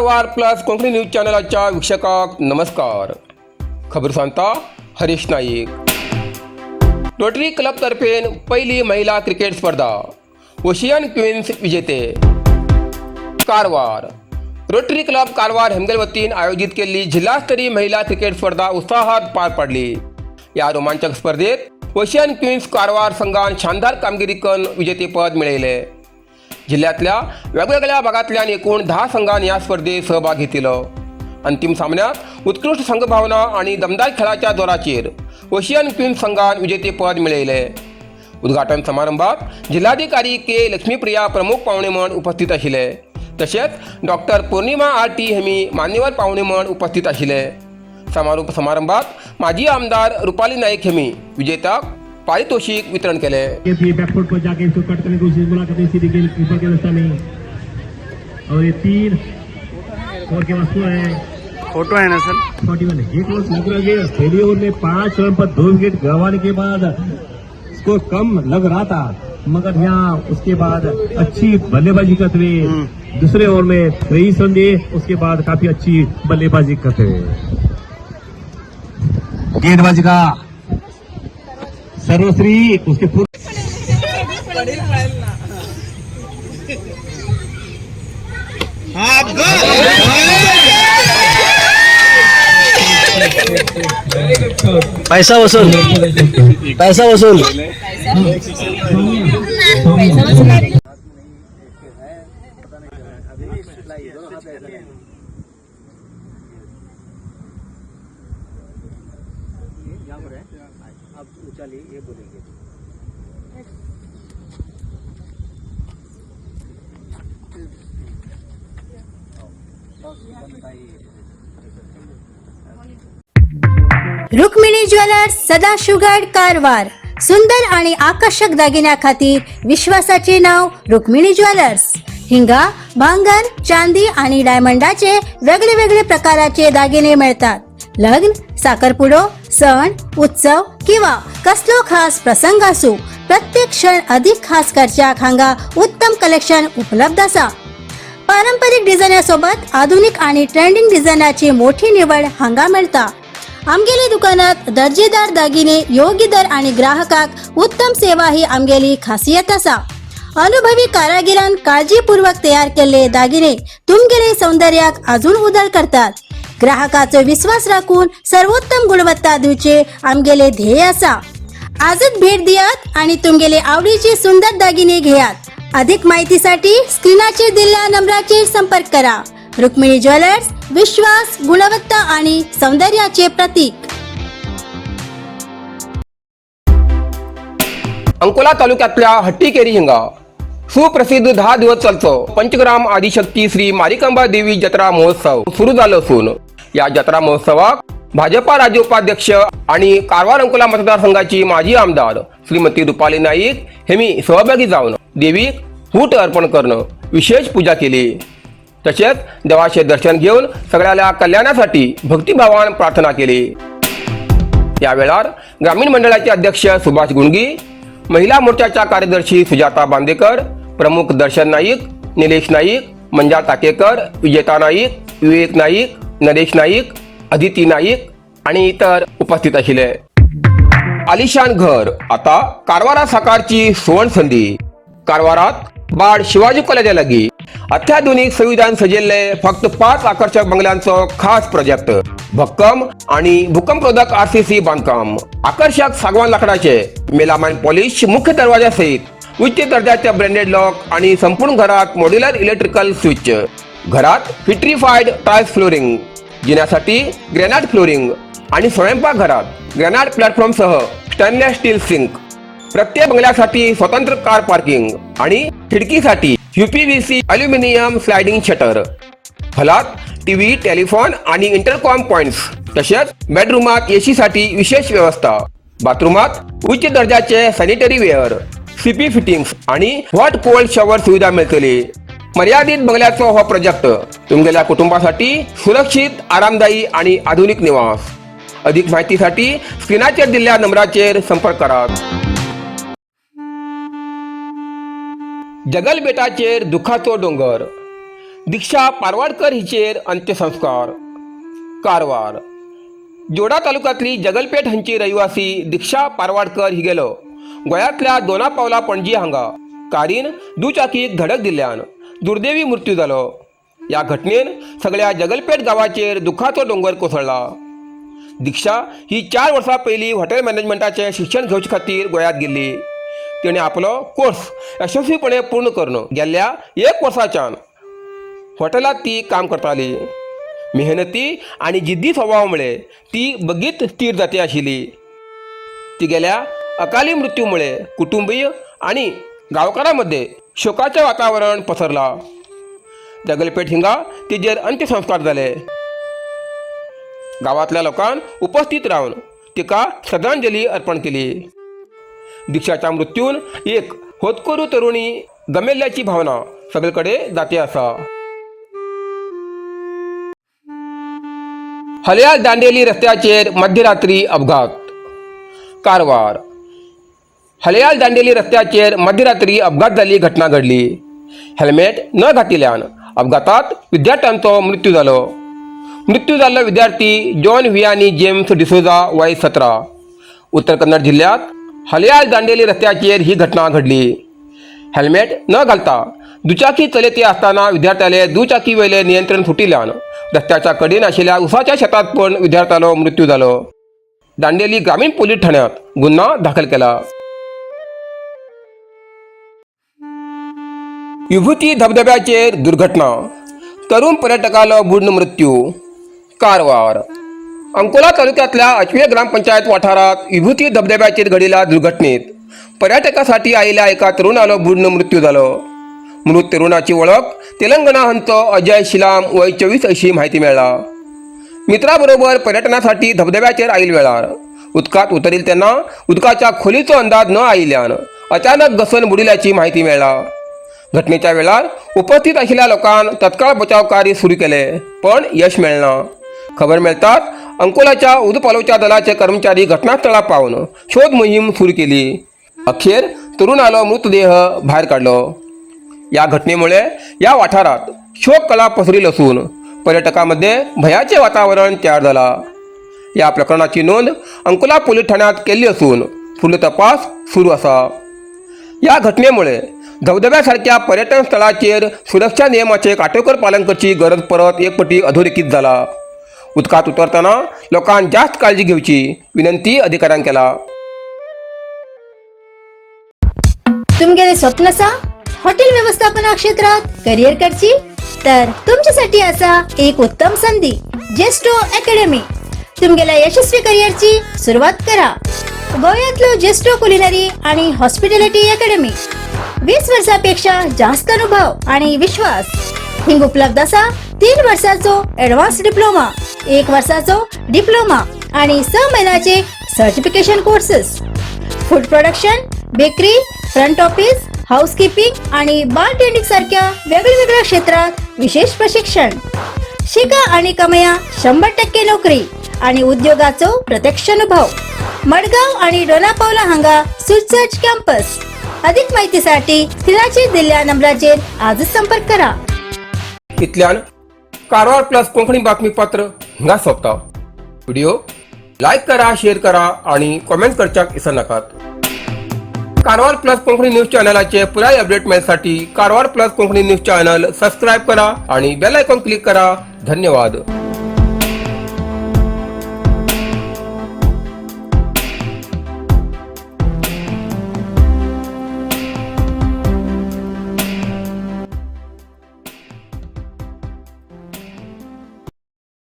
Karwar plus Konkani news चॅनलाच्या वीक्षकांक नमस्कार. खबर सांगता हरीश नाईक. रोटरी क्लब तर्फेन पहिली महिला क्रिकेट स्पर्धा, ओशियन क्वीन्स विजेते. कारवार. रोटरी क्लब कारवार हेमगेल वतीन आयोजित केल्ली जिल्हास्तरीय महिला क्रिकेट स्पर्धा उत्साहात पार पडली. या रोमांचक स्पर्धेत ओशियन क्वीन्स कारवार संघान शानदार कामगिरी करून विजेतेपद मिळयले. जिल्ह्यातल्या वेगवेगळ्या भागांतल्यान एकूण 10 संघान ह्या स्पर्धेत सहभाग घेतिलो. अंतिम सामन्यात उत्कृश्ट संघभावना आणि दमदार खेळाच्या जोराचेर ओशियन क्वीन्स संघान विजेतेपद मिळयले. उद्घाटन समारंभात जिल्हाधिकारी के लक्ष्मीप्रिया प्रमुख पाहुणे म्हण उपस्थित आशिल्ले. तशेंच doctor Purnima R T Hemy मान्यवर पाहुणे म्हण उपस्थित आशिल्ले. समारोप समारंभात माजी आमदार रुपाली नाईक हेमी विजेत्याक पारितोषिक वितरण केले. ये थी बैकफुट पर जाके इसको कट करने की कोशिश, मुलाकात सीधी गेंद कीपर के रास्ता में और ये 3 स्कोर के वस्तु है. फोटो है ना सर? 41. एक ओवर लग रहा है. पहली ओवर में 5 रन पर 2 विकेट गंवाने के बाद स्कोर कम लग रहा था, मगर यहाँ उसके बाद अच्छी बल्लेबाजी करते हुए दूसरे ओवर में 23 रन दिए. उसके बाद काफी अच्छी बल्लेबाजी करते हुए गेंदबाजी का सर्वश्री उसके पूर्व पैसा वसूल, पैसा वसूल. रुक्मिणी ज्वेलर्स, सदाशिवगड, कारवार. सुंदर आणि आकर्षक दागिन्याखातीर विश्वासाचे नाव रुक्मिणी ज्वेलर्स. हिंगा भांगर, चांदी आणि डायमंडाचे वेगळे वेगळे प्रकाराचे दागिने मिळतात. लग्न, साखरपुडो, सण उत्सव किंवा कसलो खास प्रसंग असू, प्रत्येक क्षण अधिक खास करच्याक हांगा उत्तम कलेक्शन उपलब्ध आसा. पारंपरिक डिझायनासोबत आधुनिक आणि ट्रेंडिंग डिझायनाची मोठी निवड हांगा मेळटा. आमगेली दुकानात दर्जेदार दागिने योग्य दर आणि ग्राहकाक उत्तम सेवा ही आमगेली खासियत आसा. अनुभवी कारागिरान काळजीपूर्वक तयार केल्ले दागिने तुमगेले सौंदर्याक अजून उदळ करतात. ग्राहकाचो विश्वास राखून सर्वोत्तम गुणवत्ता दिवचे आमगेले ध्येय आसा. आजच भेट दियात आणि तुमगेले आवडीचे सुंदर दागिने घेयात. अधिक माहितीसाठी स्क्रीनाचेर दिल्ल्या नंबराचेर संपर्क करा. रुक्मिणी ज्वेलर्स, विश्वास, गुणवत्ता आणि सौंदर्याचे प्रतीक. अंकोला तालुक्यातल्या हट्टीकेरी हिंगा सुप्रसिद्ध 10 दिवस चालतो पंचग्राम आदिशक्ती श्री मारिकांबा देवी जत्रा महोत्सव सुरू झालं असून या जत्रा महोत्सवाक भाजपा राज्य उपाध्यक्ष आणि कारवार अंकोला मतदारसंघाची माजी आमदार श्रीमती रुपाली नाईक हे मी सहभागी जाऊन देवीक फूट अर्पण करणं विशेष पूजा केली. तसेच देवाचे दर्शन घेऊन सगळ्याला कल्याणासाठी भक्तिभावान प्रार्थना केली. या वेळार ग्रामीण मंडळाचे अध्यक्ष सुभाष गुंडगी, महिला मोर्चाच्या कार्यदर्शी सुजाता बांदेकर, प्रमुख दर्शन नाईक, निलेश नाईक, मंजा टाकेकर, विजेता नाईक, विवेक नाईक, नरेश नाईक, अदिती नाईक आणि इतर उपस्थित आशिल्ले. आलिशान घर आता कारवारा साकारची सुवर्ण संधी. कारवारात बाड शिवाजी कॉलेजा लागीं अत्याधुनिक सुविधान सजिल्ले फक्त 5 आकर्षक बंगल्यांचो खास प्रोजेक्ट. भक्कम आणि भूकंपरोधक आरसीसी बांधकाम, आकर्षक सागवान लाकडाचे मेलामाइन पॉलिश मुख्य दरवाजा सहित उच्च दर्जाचे ब्रँडेड लॉक आणि संपूर्ण घरात मॉड्युलर इलेक्ट्रिकल स्विच. घरात विट्रीफाईड टाइल्स फ्लोरिंग, जिन्यासाठी ग्रॅनाइट फ्लोरिंग आणि स्वयंपाकघरात ग्रॅनाइट प्लॅटफॉर्मसह स्टेनलेस स्टील सिंक. प्रत्येक बंगल्यासाठी स्वतंत्र कार पार्किंग आणि खिडकीसाठी युपीव्हीसी अल्युमिनियम स्लायडिंग शटर. हॉलात टीव्ही, टेलिफोन आणि इंटरकॉम पॉइंट्स, तसेच बेडरूमात एसीसाठी विशेष व्यवस्था. बाथरूमात उच्च दर्जाचे सॅनिटरी वेअर, सीपी फिटिंग्स आणि हॉट कोल्ड शॉवर सुविधा मिळतली. मर्यादित बंगल्याचो हो प्रोजेक्ट, तुमगेल्या कुटुंबासाठी सुरक्षित, आरामदायी आणि आधुनिक निवास. अधिक माहितीसाठी स्क्रीनाचेर दिल्ल्या नंबराचेर संपर्क करात. जगलबेटाचेर दुखाचो दोंगर. दीक्षा पारवाडकर हिचेर अंत्यसंस्कार. कारवार जोडा तालुक्यातली जगलपेठ हांची रहिवासी दीक्षा पारवाडकर ही गेलो गोंयांतल्या दोना पावला पणजी हांगा कारीन दुचाकीक धडक दिल्ल्यान दुर्दैवी मृत्यू जालो. ह्या घटनेन सगळ्या जगलपेठ गांवाचेर दुखाचो दोंगर कोसळ्ळा. दीक्षा ही 4 वर्सां पयलीं हॉटेल मॅनेजमेंटाचें शिक्षण घेवचे खातीर गोंयांत गेल्ली. तिणें आपलो कोर्स यशस्वीपणे पूर्ण करून गेल्ल्या 1 वर्साच्यान हॉटेलांत ती काम करताली. मेहनती आनी जिद्दी स्वभाव मुळे ती बगीत स्थीर जाती आशिल्ली. तिगेल्या अकाली मृत्यूमुळे कुटुंबीय आनी गांवकारां मदें शोकाचें वातावरण पसरलां. जगलपेठ हिंगा तिजेर अंत्यसंस्कार जाले. गांवांतल्या लोकान उपस्थित रावन तिका श्रद्धांजली अर्पण केली. दीक्षाच्या मृत्यून एक होतकरू तरुणी गमेल्ल्याची भावना सगळे कडेन जाती आसा. हलयाल दांडेली रस्त्याचेर मध्यरात्री अपघात. कारवार हलयाल दांडेली रस्त्याचेर मध्यरात्री अपघात जाल्ली घटना घडली. हेल्मेट न घातिल्ल्यान अपघातात विद्यार्थ्यांचो मृत्यू जालो. मृत्यू जाल्लो विद्यार्थी जॉन व्हियानी जेम्स डिसोजा, वय 17. उत्तर कन्नड जिल्ह्यात हलयाल दांडेली रस्त्याचेर ही घटना घडली. हेल्मेट न घालता दुचाकी चलयती आसतना विद्यार्थ्याले दुचाकी वयले नियंत्रण सुटिल्ल्यान रस्त्याच्या कडेन आशिल्ल्या उसाच्या शेतात पण विद्यार्थ्यालो मृत्यू जालो. दांडेली ग्रामीण पोलीस ठाण्यात गुन्हा दाखल केला. विभूती धबधब्याचेर दुर्घटना, तरुण पर्यटकालो बुडून मृत्यू. कारवार अंकोला तालुक्यातल्या अचवे ग्रामपंचायत वाठारात विभूती धबधब्याचेर घडिल्ल्या दुर्घटनेत पर्यटकासाठी आयिल्ल्या एका तरुणालो बुडून मृत्यू जालो. मृत तरुणाची वळख तेलंगणा हांचो अजय शिलाम, वय 24 अशी माहिती मेळ्ळा. मित्राबरोबर पर्यटनासाठी धबधब्याचेर आयिल्ल वेळार उदकांत उतरिल तेन्ना उदकाच्या खोलीचो अंदाज न आयिल्ल्यान अचानक घसरून बुडिल्ल्याची माहिती मेळ्ळा. घटनेच्या वेळार उपस्थित आशिल्ल्या लोकांन तत्काळ बचाव कार्य सुरू केले, पण यश मेळना. खबर मेळटाच अंकोलाच्या उजो दलाचे कर्मचारी घटनास्थळार पावन शोध मोहीम सुरू केली. अखेर तरुणालो मृतदेह भायर काडलो. या घटनेमुळे या वाठारात शोक कला पसरिल असून पर्यटकांमध्ये भयाचे वातावरण तयार जाला. या प्रकरणाची नोंद अंकोला पोलीस ठाण्यात केल्ली असून फुडलो तपास सुरू आसा. या घटनेमुळे धबधब्यासारख्या पर्यटन स्थळाचेर सुरक्षा नियमाचे काटेकोर पालन करची गरज परत एक पटी अधोरेखीत जाला. उदकांत उतरतना लोकांक जास्त काळजी घेवची विनंती अधिकाऱ्यांक केला. तुमगेले स्वप्न आसा हॉटेल व्यवस्थापना क्षेत्रात करिअर करची, तर तुमच्यासाठी असा एक उत्तम संधी, जेस्टो अकॅडमी. तुमगेल्या यशस्वी करिअरची सुरुवात करा. गोव्यातलो जेस्टो कुलिनरी आणि हॉस्पिटॅलिटी अकॅडमी, 20 वर्षापेक्षा जास्त अनुभव आणि विश्वास. हिंग उपलब्ध असा 3 वर्षाचो ऍडव्हान्स डिप्लोमा, 1 वर्षाचो डिप्लोमा आणि 6 महिन्याचे certification courses. Food production, bakery, front office, housekeeping आणि बार टेंडिंग सारख्या वेगवेगळ्या क्षेत्रात विशेष प्रशिक्षण. शिका आणि कमया 100% नोकरी आणि उद्योगाचो प्रत्यक्ष अनुभव. मडगाव आणि डोनापावला हांगा सुसज्ज कॅम्पस. अधिक माहितीसाठी स्क्रीनाचेर दिल्ल्या नंबराचेर आजच संपर्क करा. इतल्यान कारवार प्लस कोंकणी बातमीपत्र हिंगा सोंपता. व्हिडिओ लायक करा, शेअर करा आणि कॉमेंट करच्याक विसरनाकात. कारवार प्लस कोंकणी न्यूज चॅनलाचे पुराय अपडेट मेळसाठी Karwar plus Konkani news channel subscribe करा आणि बेल आयकॉन क्लिक करा. धन्यवाद.